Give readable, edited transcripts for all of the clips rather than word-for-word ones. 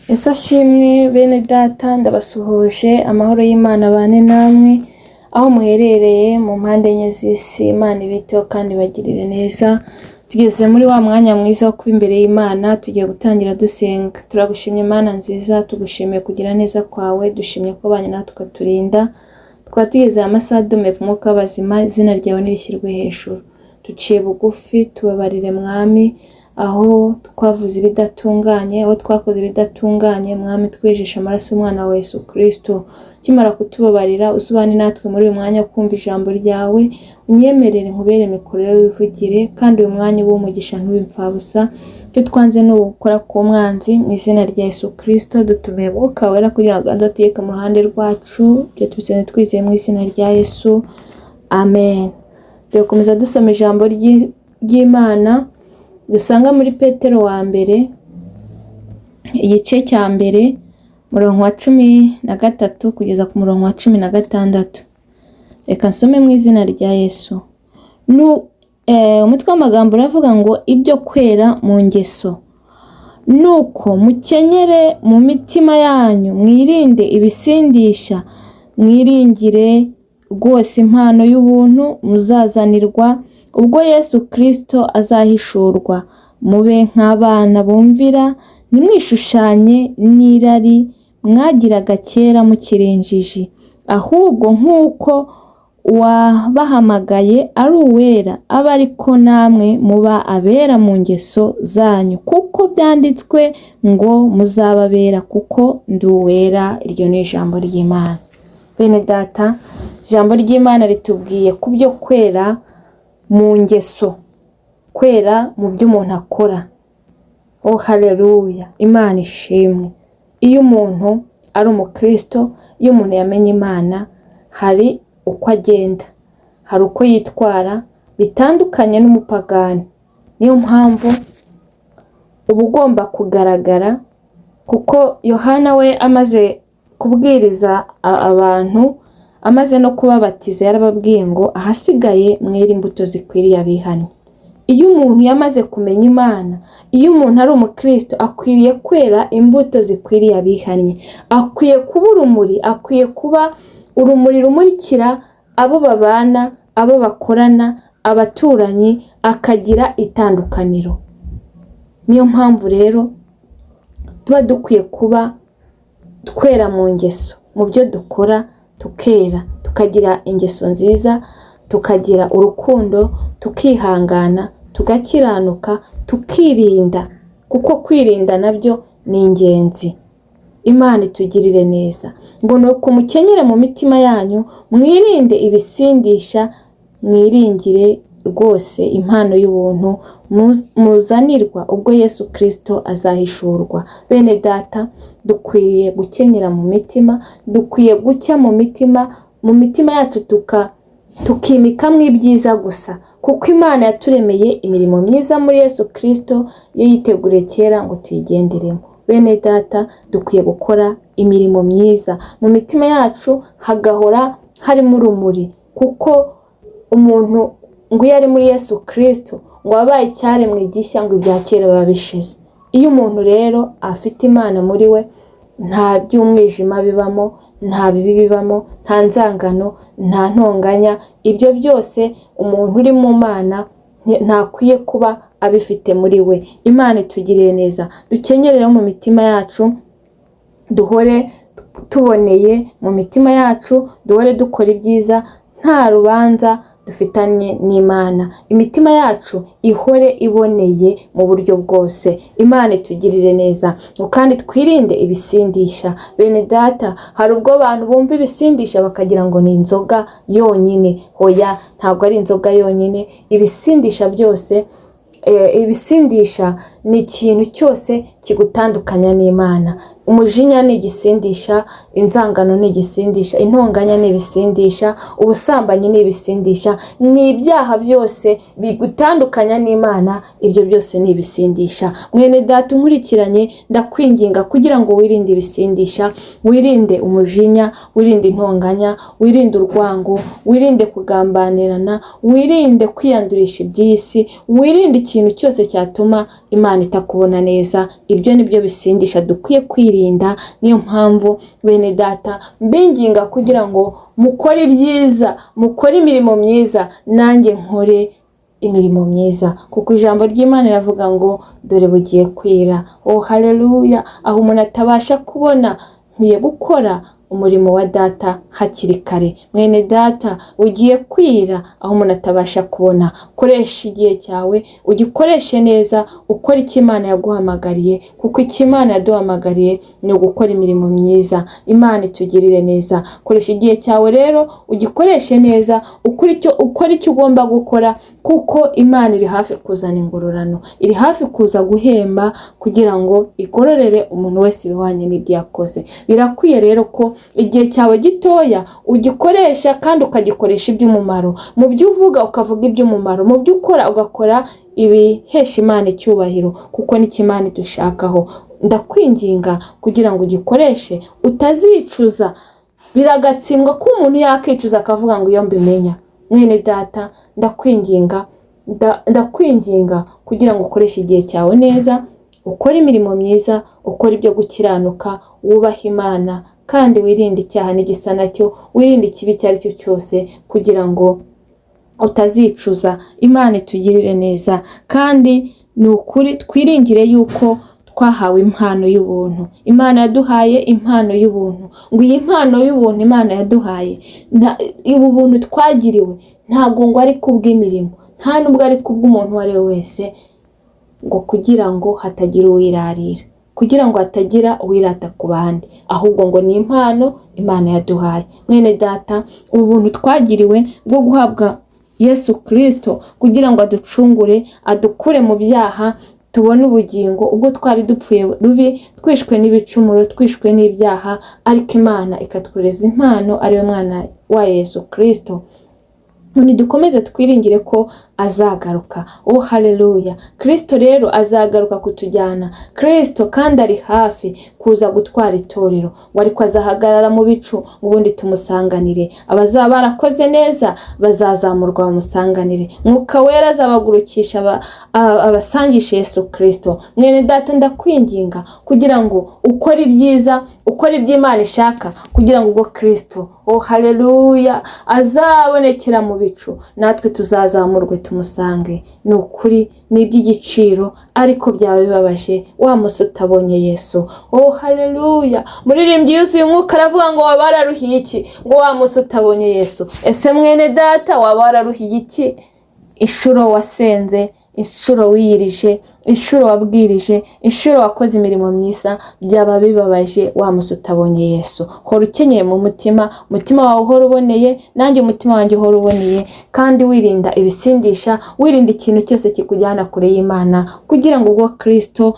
Ese ashimwe bene data, ndabasuhuje, amahoro y'Imana abane namwe, aho muherereye mu mpande enye z'isi. Imana ibiteho kandi ibagirire neza. Tugeze muri wa mwanya mwiza wo kuba imbere y'Imana, tugiye gutangira dusenga. Turagushimye Imana nziza, tugushimiye kugira neza kwawe, dushimye ko ubanye natwe ukaturinda. Tukaba tugeze aya masaha duhumeka umwuka w'abazima, izina ryawe nirishyirwe hejuru. Duciye bugufi, tubabarire Mwami, aho twavuze ibidatunganye, aho twakoze ibidatunganye. Mwami, twejeshe amaraso y'umwana wa Yesu Kristo. Ukimara kutubabarira, uzubane natwe muri uyu mwanya wo kumva ijambo ryawe, unyemerere nkubere mikoro wivugire, kandi uyu mwanya ube umugisha ntube impfabusa. Icyo twanze ni ugukora ku mwanzi, mu izina rya Yesu Kristo dutumiye Mwuka Wera kugira ngo aze ategeke mu ruhande rwacu. Ibyo tubisenze twizeye mu izina rya Yesu, amen. Turakomeza dusoma ijambo ry'Imana dusanga muri Petero wa mbere, igice cya mbere, umurongo wa 13 kugeza ku murongo wa 16. Reka nsome mu izina rya Yesu. Umutwe w'amagambo uravuga ngo ibyo kwera mu ngeso. Nuko mukenyere mu mitima yanyu, mwirinde ibisindisha, mwiringire rwose impano y'ubuntu muzazanirwa ubwo Yesu Kristo azahishurwa. Mube nk'abana bumvira, ntimwishushanye n'irari mwagiraga kera mukiri injiji, ahubwo nk'uko uwabahamagaye ari uwera, abe ariko namwe muba abera mu ngeso zanyu, kuko byanditswe ngo muzababera kuko ndi uwera. Iryo ni ijambo ry'Imana. Bene data, ijambo ry'Imana ritubwiye ku byo kwera mu ngeso, kwera mu byo umuntu akora. Oh haleluya, Imana ishimwe. Iyo umuntu ari umukristo, iyo umuntu yamenye Imana, hari uko agenda, hari uko yitwara bitandukanye n'umupagani. Niyo mpamvu uba ugomba kugaragara, kuko Yohana we amaze kubwiriza abantu, amaze no kubabatiza, yarababwiye ngo ahasigaye mwere imbuto zikwiriye abihannye. Iyo umuntu yamaze kumenya Imana, iyo umuntu ari umukristo, akwiriye kwera imbuto zikwiriye abihannye. Akwiye kuba urumuri, akwiye kuba urumuri rumurikira abo babana, abo bakorana, abaturanyi, akagira itandukaniro. Niyo mpamvu rero tuba dukwiye kuba twera mu ngeso, mu byo dukora tukera, tukagira ingeso nziza, tukagira urukundo, tukihangana, tugakiranuka, tukirinda, kuko kwirinda nabyo ni ingenzi. Imana itugirire neza. Ngo nuko mukenyere mu mitima yanyu, mwirinde ibisindisha, mwiringire rwose impano y'ubuntu muzanirwa ubwo Yesu Kristo azahishurwa. Bene data, dukwiye gukenyera mu mitima, dukwiye gucya mu mitima, mu mitima yacu tukimikamwo ibyiza gusa, kuko Imana yaturemeye imirimo myiza muri Yesu Kristo, yo yiteguriye kera ngo tuyigenderemo. Bene data, dukwiye gukora imirimo myiza, mu mitima yacu hagahora harimo urumuri, kuko umuntu ngo iyo ari muri Yesu Kristo ngo wabaye icyaremwe gishya, ngo ibya kera biba bishize. Iyo umuntu rero afite Imana muri we, nta by'umwijima bibamo, nta bibi bibamo, nta nzangano, nta ntonganya. Ibyo byose umuntu uri mu Mana ntakwiye kuba abifite muri we. Imana itugirire neza. Dukenyere mu mitima yacu, duhore tuboneye mu mitima yacu, duhore dukora ibyiza, nta rubanza dufitanye n'Imana. Imitima yacu ihore iboneye mu buryo bwose. Imana itugirire neza. Ngo kandi twirinde ibisindisha. Bene data, hari ubwo abantu bumva ibisindisha bakagira ngo ni inzoga yonyine. Hoya, ntabwo ari inzoga yonyine. Ibisindisha byose, ibisindisha ni ikintu cyose kigutandukanya n'Imana. Umujinya ni igisindisha, inzangano ni igisindisha, intonganya ni ibisindisha, ubusambanyi ni ibisindisha, ni ibyaha byose bigutandukanya n'Imana, ibyo byose ni ibisindisha. Mwene data unkurikiranye, ndakwinginga kugira ngo wirinde ibisindisha, wirinde umujinya, wirinde intonganya, wirinde urwango, wirinde kugambanirana, wirinde kwiyandurisha iby'isi, wirinde ikintu ikintu cyose cyatuma Imana itakubona neza. Ibyo ni byo bisindisha dukwiye kwirinda. Niyo mpamvu bene data mbinginga kugira ngo mukore ibyiza, mukore imirimo myiza, nanjye nkore imirimo myiza, kuko ijambo ry'Imana riravuga ngo dore bugiye kwira. Oh haleluya! Aho umuntu atabasha kubona, nkwiye gukora umurimo wa data hakiri kare. Mwene data, ugiye kwira aho umuntu atabasha kubona. Koresha igihe cyawe, ugikoreshe neza, ukore icyo Imana yaguhamagariye, kuko icyo Imana yaduhamagariye ni ugukora imirimo myiza. Imana itugirire neza. Koresha igihe cyawe rero, ugikoreshe neza, ukore icyo ugomba gukora, kuko Imana iri hafi kuzana ingororano, iri hafi kuza guhemba kugira ngo igororere umuntu wese ibihwanye n'ibyo yakoze. Birakwiye rero ko igihe cyawe gitoya ugikoresha kandi ukagikoresha iby'umumaro. Mu byo uvuga ukavuga iby'umumaro, mu byo ukora ugakora ibihesha Imana icyubahiro, kuko nicyo Imana idushakaho. Ndakwinginga kugira ngo ugikoreshe utazicuza. Biragatsindwa ko umuntu yakicuza akavuga ngo iyo mbimenya. Mwene data, ndakwinginga, ndakwinginga kugira ngo ukoreshe igihe cyawe neza, ukore imirimo myiza, ukore ibyo gukiranuka, wubahe Imana, kandi wirinde icyaha n'igisa nacyo, wirinde ikibi icyo ari cyo cyose, kugira ngo utazicuza. Imana itugirire neza, kandi ni ukuri twiringire yuko twahawe impano y'ubuntu. Imana yaduhaye impano y'ubuntu. Ngo iyi mpano y'ubuntu Imana yaduhaye, ubu buntu twagiriwe, ntabwo ngo ari kubw'imirimo, nta nubwo ari kubw'umuntu uwo ari we wese, ngo kugira ngo hatagira uwirarira, kugira ngo hatagira uwirata ku bandi, ahubwo ngo ni impano Imana yaduhaye. Mwene data, ubu buntu twagiriwe bwo guhabwa Yesu Kristo kugira ngo aducungure, adukure mu byaha, tubone ubugingo, ubwo twari dupfuye rubi, twishwe n'ibicumuro, twishwe n'ibyaha, ariko Imana ikatwohereza impano ariwe mwana wa Yesu Kristo. None dukomeze twiringire ko azagaruka. Oh haleluya! Kristo rero azagaruka kutujyana. Kristo kandi ari hafi kuza gutwara itorero, ngo ariko azahagarara mu bicu, ngo ubundi tumusanganire. Abazaba barakoze neza bazazamurwa bamusanganire. Mwuka wera azabagurukisha abasangishe Yesu Kristo. Mwene data, ndakwinginga kugira ngo ukore ibyiza, ukore ibyo Imana ishaka, kugira ngo ubwo Kristo, oh haleluya, azabonekera mu bicu, natwe tuzazamurwe tumusange. Ni ukuri ni iby'igiciro, ariko byaba bibabaje wa musi utabonye Yesu. Oh haleluya! Muririmbyi yuzuye umwuka aravuga ngo waba wararuhiye iki ngo wa musi utabonye Yesu? Ese mwene data, waba wararuhiye iki? Inshuro wasenze, inshuro wiyirije, inshuro wabwirije, inshuro wakoze imirimo myiza, byaba bibabaje wa musi utabonye Yesu. Hora ukenyeye mu mutima, umutima wawe uhora uboneye, nanjye umutima wanjye uhora uboneye, kandi wirinda ibisindisha, wirinda ikintu cyose kikujyana kure y'Imana, kugira ngo ubwo Kristo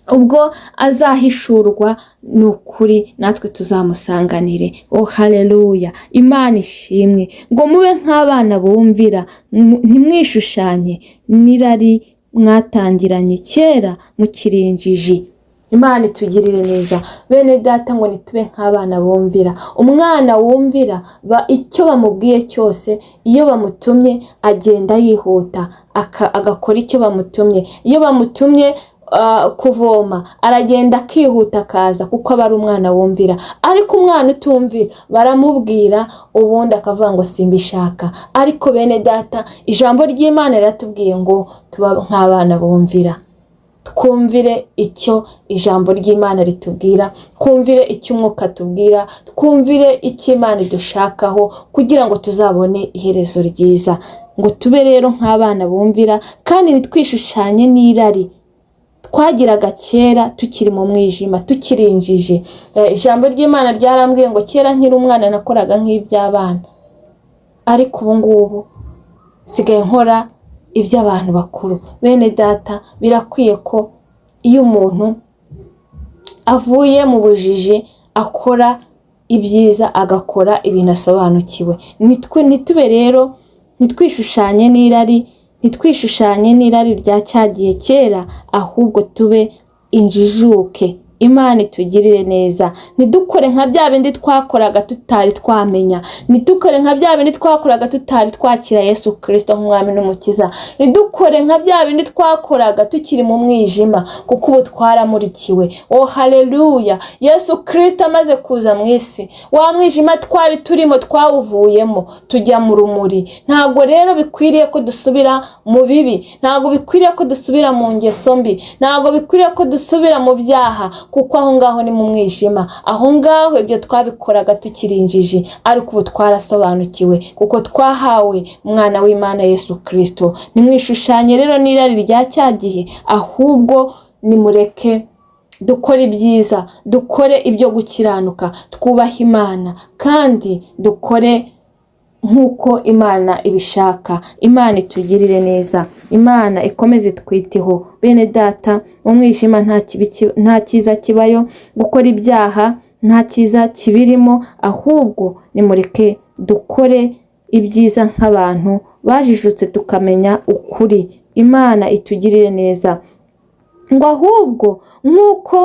ubwo azahishurwa, ni ukuri natwe tuzamusanganire. Oh haleluya! Imana ishimwe. Ngo mube nk'abana bumvira, ntimwishushanye n'irari mwatangiranye kera mukiri injiji. Imana itugirire neza. Bene data, ngo nitube nk'abana bumvira. Umwana wumvira icyo bamubwiye cyose, iyo bamutumye agenda yihuta agakora icyo bamutumye. Iyo bamutumye kuvoma, aragenda akihuta akaza, kuko aba ari umwana wumvira. Ariko umwana utumvira baramubwira ubundi akavuga ngo simbishaka. Ariko bene data, ijambo ry'Imana riratubwiye ngo tuba nk'abana bumvira, twumvire icyo ijambo ry'Imana ritubwira, twumvire icyo umwuka atubwira, twumvire icyo Imana idushakaho, kugira ngo tuzabone iherezo ryiza. Ngo tube rero nk'abana bumvira, kandi ntitwishushanye n'irari twagiraga kera tukiri mu mwijima, tukiri injiji. Ijambo ry'Imana ryarambwiye ngo kera nkiri umwana nakoraga nk'iby'abana, ariko ubu ngubu nsigaye nkora iby'abantu bakuru. Bene data, birakwiye ko iyo umuntu avuye mu bujiji akora ibyiza, agakora ibintu asobanukiwe. Ntitube rero, ntitwishushanye n'irari, ntitwishushanye n'irari rya cya gihe kera, ahubwo tube injijuke. Imana itugirire neza. Ntidukore nka bya bindi twakoraga tutari twamenya, ntidukore nka bya bindi twakoraga tutari twakira Yesu Kirisito nk'umwami n'umukiza, ntidukore nka bya bindi twakoraga tukiri mu mwijima, kuko ubu twaramurikiwe. Oh haleluya! Yesu Kirisito amaze kuza mu isi, wa mwijima twari turimo twawuvuyemo tujya mu rumuri. Ntabwo rero bikwiriye ko dusubira mu bibi, ntabwo bikwiriye ko dusubira mu ngeso mbi, ntabwo bikwiriye ko dusubira mu byaha, kuko aho ngaho ni mu mwijima. Aho ngaho ibyo twabikoraga tukiri injiji, ariko ubu twarasobanukiwe kuko twahawe umwana w'Imana Yesu Kirisito. Nimwishushanye rero n'irari rya cya gihe, ahubwo nimureke dukore ibyiza, dukore ibyo gukiranuka, twubahe Imana kandi dukore nk'uko Imana ibishaka. Imana itugirire neza, Imana ikomeze itwiteho. Bene data, mu mwijima nta cyiza kibayo, gukora ibyaha nta cyiza kibirimo, ahubwo nimureke dukore ibyiza nk'abantu bajijutse tukamenya ukuri. Imana itugirire neza. Ngo ahubwo nk'uko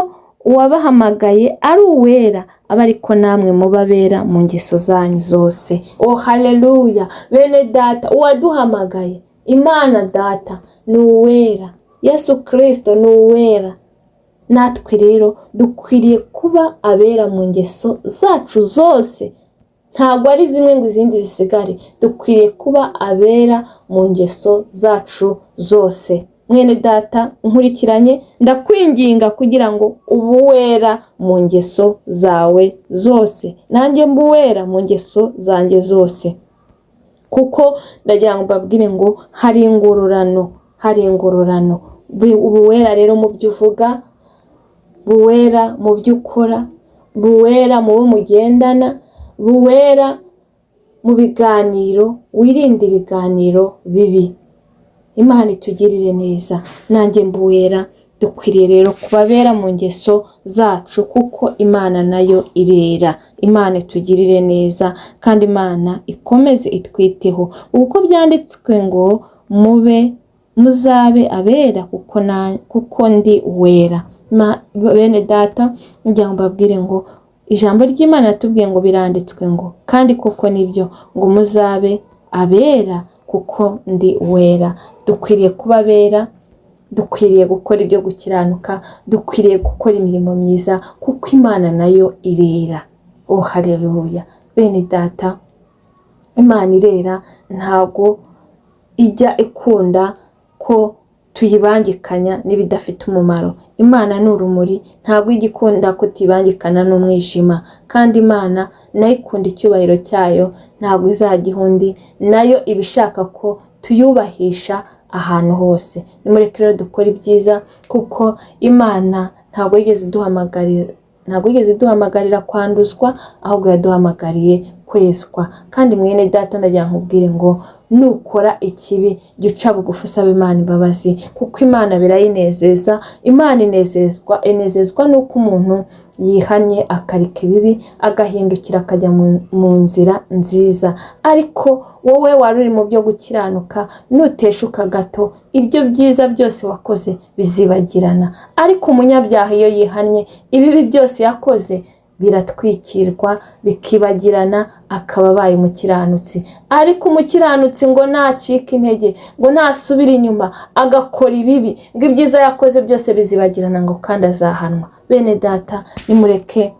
uwabahamagaye ari uwera, abe ariko namwe muba abera mu ngeso zanyu zose. Oh haleluya! Bene data, uwaduhamagaye Imana data ni uwera, Yesu Kirisito ni uwera. Natwe rero dukwiriye kuba abera mu ngeso zacu zose, ntabwo ari zimwe ngo izindi zisigare. Dukwiriye kuba abera mu ngeso zacu zose. Mwene data nkurikiranye, ndakwinginga kugira ngo ube uwera mu ngeso zawe zose, nanjye mbe uwera mu ngeso zanjye zose, kuko ndagira ngo mbabwire ngo hari ingororano, hari ingororano. Ubuwera rero mu byo uvuga, buwera mu byo ukora, buwera mu bo mugendana, buwera mu biganiro, wirinde ibiganiro bibi. Imana itugirire neza, nanjye mbuwera. Dukwiriye rero kubabera mu ngeso zacu, kuko Imana nayo irera. Imana itugirire neza kandi Imana ikomeze itwiteho, uko byanditswe ngo mube muzabe abera kuko ndi uwera. Bene data, ngira ngo mbabwire ngo ijambo ry'Imana yatubwiye ngo biranditswe ngo, kandi koko nibyo, ngo muzabe abera kuko ndi uwera. Dukwiriye kuba abera, dukwiriye gukora ibyo gukiranuka, dukwiriye gukora imirimo myiza, kuko Imana nayo irera. Oh haleluya! Bene data, Imana irera, ntabwo ijya ikunda ko tuyibangikanya n'ibidafite umumaro. Imana ni urumuri, ntabwo ijya ikunda ko tuyibangikana n'umwijima, kandi Imana nayo ikunda icyubahiro cyayo, ntabwo izajya iha undi, nayo iba ishaka ko tuyubahisha ahantu hose. Nimureke rero dukore ibyiza, kuko Imana ntabwo yigeze iduhamagarira, ntabwo yigeze iduhamagarira kwanduzwa, ahubwo yaduhamagariye kwezwa. Kandi mwene data, ndagira nkubwire ngo nukora ikibi jya uca bugufi usaba Imana imbabazi, kuko Imana birayinezeza. Imana inezezwa n'uko umuntu yihannye akareka ibibi, agahindukira akajya mu nzira nziza. Ariko wowe wari uri mu byo gukiranuka, nuteshuka gato, ibyo byiza byose wakoze bizibagirana. Ariko umunyabyaha iyo yihannye, ibibi byose yakoze biratwikirwa bikibagirana, akaba abaye umukiranutsi. Ariko umukiranutsi ngo nacika intege, ngo nasubira inyuma agakora ibibi, ngo ibyiza yakoze byose bizibagirana, ngo kandi azahanwa. Bene data, nimureke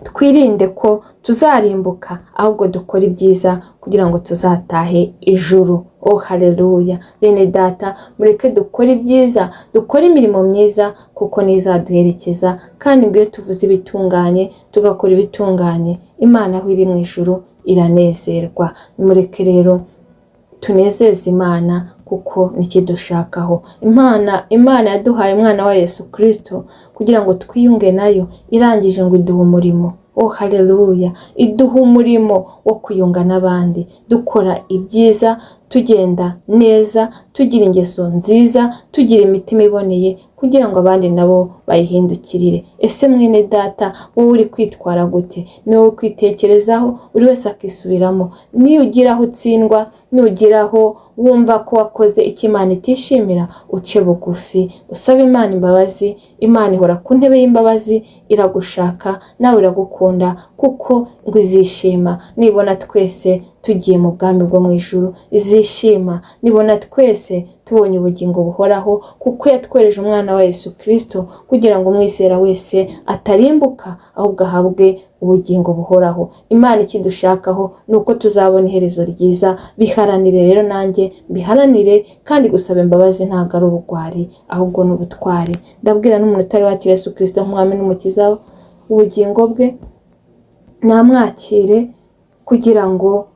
twirinde ko tuzarimbuka, ahubwo dukore ibyiza kugira ngo tuzatahe ijuru. Oh haleluya! Bene data, mureke dukore ibyiza, dukore imirimo myiza, kuko nizaduherekeza. Kandi ngo iyo tuvuze ibitunganye tugakora ibitunganye, Imana aho iri mu ijuru iranezerwa. Nimureke rero tunezeze Imana, kuko nikidushakaho. Imana yaduhaye umwana wa Yesu Kirisito kugira ngo twiyunge nayo, irangije ngo iduhe umurimo. Oh haleluya! Iduha umurimo wo kwiyunga n'abandi, dukora ibyiza, tugenda neza, tugira ingeso nziza, tugira imitima iboneye, kugira ngo abandi nabo bayihindukirire. Ese mwene data, wowe uri kwitwara gute? Ni wowe kwitekerezaho, buri wese akisubiramo. Nugira aho utsindwa, nugira aho wumva ko wakoze icyo Imana itishimira, uce bugufi usabe Imana imbabazi. Imana ihora ku ntebe y'imbabazi, iragushaka nawe iragukunda, kuko ngo izishima nibona twese tugiye mu bwami bwo mu ijuru, izishima nibona twese tubonye ubugingo buhoraho, kuko yatwereje umwana wa Yesu Kristo kugira ngo umwizera wese atarimbuka ahubwo ahabwe ubugingo buhoraho. Imana ikidushakaho ni uko tuzabona iherezo ryiza. Biharanire rero, nanjye biharanire, kandi gusaba imbabazi ntabwo ari ubugwari ahubwo ni ubutwari. Ndabwira n'umuntu utari wakira Yesu Kristo nk'umwami n'umukiza w'ubugingo bwe, namwakire kugira ngo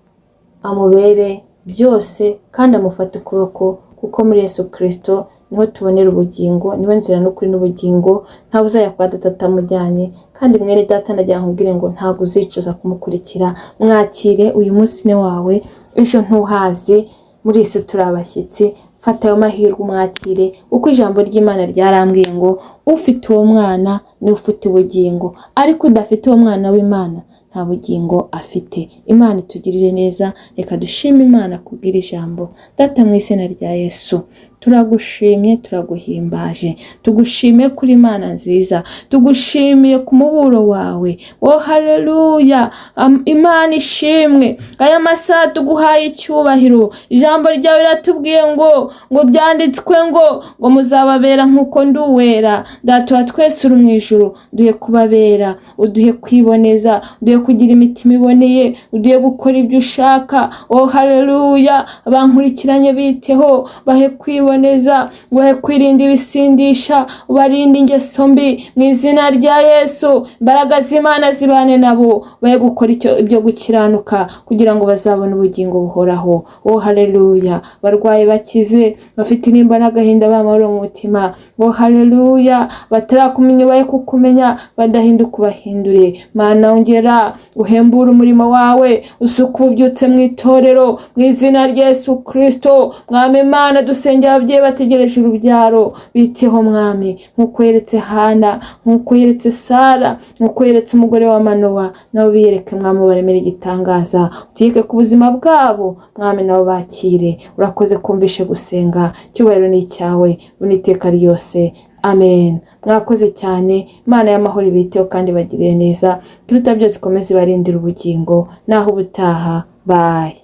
amubere byose kandi amufate ukuboko, kuko muri Yesu Kristo niho tubonera ubugingo, niwe nzira n'ukuri n'ubugingo, ntawe uzajya kwa data atamujyanye. Kandi mwene data, ndagira ngo nkubwire ngo ntabwo uzicuza kumukurikira. Mwakire, uyu munsi ni wawe, ejo ntuhazi, muri iyi si turi abashyitsi. Fata ayo mahirwe umwakire, kuko ijambo ry'Imana ryarambwiye ngo ufite uwo mwana niwe ufite ubugingo, ariko udafite uwo mwana w'Imana nta bugingo afite. Imana itugirire neza. Reka dushime Imana kubw'iri jambo. Data, mu izina rya Yesu, turagushimye, turaguhimbaje, tugushimiye kuri Imana nziza, tugushimiye ku muburo wawe. Oh haleluya, Imana ishimwe. Aya masaha tuguhaye icyubahiro. Ijambo ryawe riratubwiye ngo byanditswe ngo muzababera nk'uko ndi uwera. Data wa twese uri mu ijuru, duhe kubabera, uduhe kwiboneza, uduhe kugira imitima iboneye, uduhe gukora ibyo ushaka. Oh haleluya, abankurikiranye biteho, bahe kwiboneza, bahe kwirinda ibisindisha, ubarinde ingeso mbi mu izina rya Yesu. Imbaraga z'Imana zibane nabo, bahe gukora ibyo gukiranuka kugira ngo bazabone ubugingo buhoraho. Oh haleluya, barwaye bakize, bafite intimba n'agahinda b'amahoro mu mutima. Oh haleluya, batarakumenya bahe kukumenya, badahinduka ubahindure. Mana, ongera uhembure umurimo wawe, usuke ububyutse mu itorero mu izina rya Yesu Kristo. Mwami Imana, dusengera ababyeyi bategereje urubyaro, biteho Mwami, nk'uko yeretse Hana, nk'uko yeretse Sara, nk'uko yeretse umugore wa Manowa, nabo biyereke Mwami, ubaremere igitangaza, utike ku buzima bwabo Mwami, nabo bakire. Urakoze kumvishe gusenga, icyubahiro ni icyawe n'iteka ryose, amen. Mwakoze cyane. Imana y'amahoro ibiteho kandi bagirire neza, ikiruta byose ikomeze ibarindire ubugingo. Naho ubutaha, bye.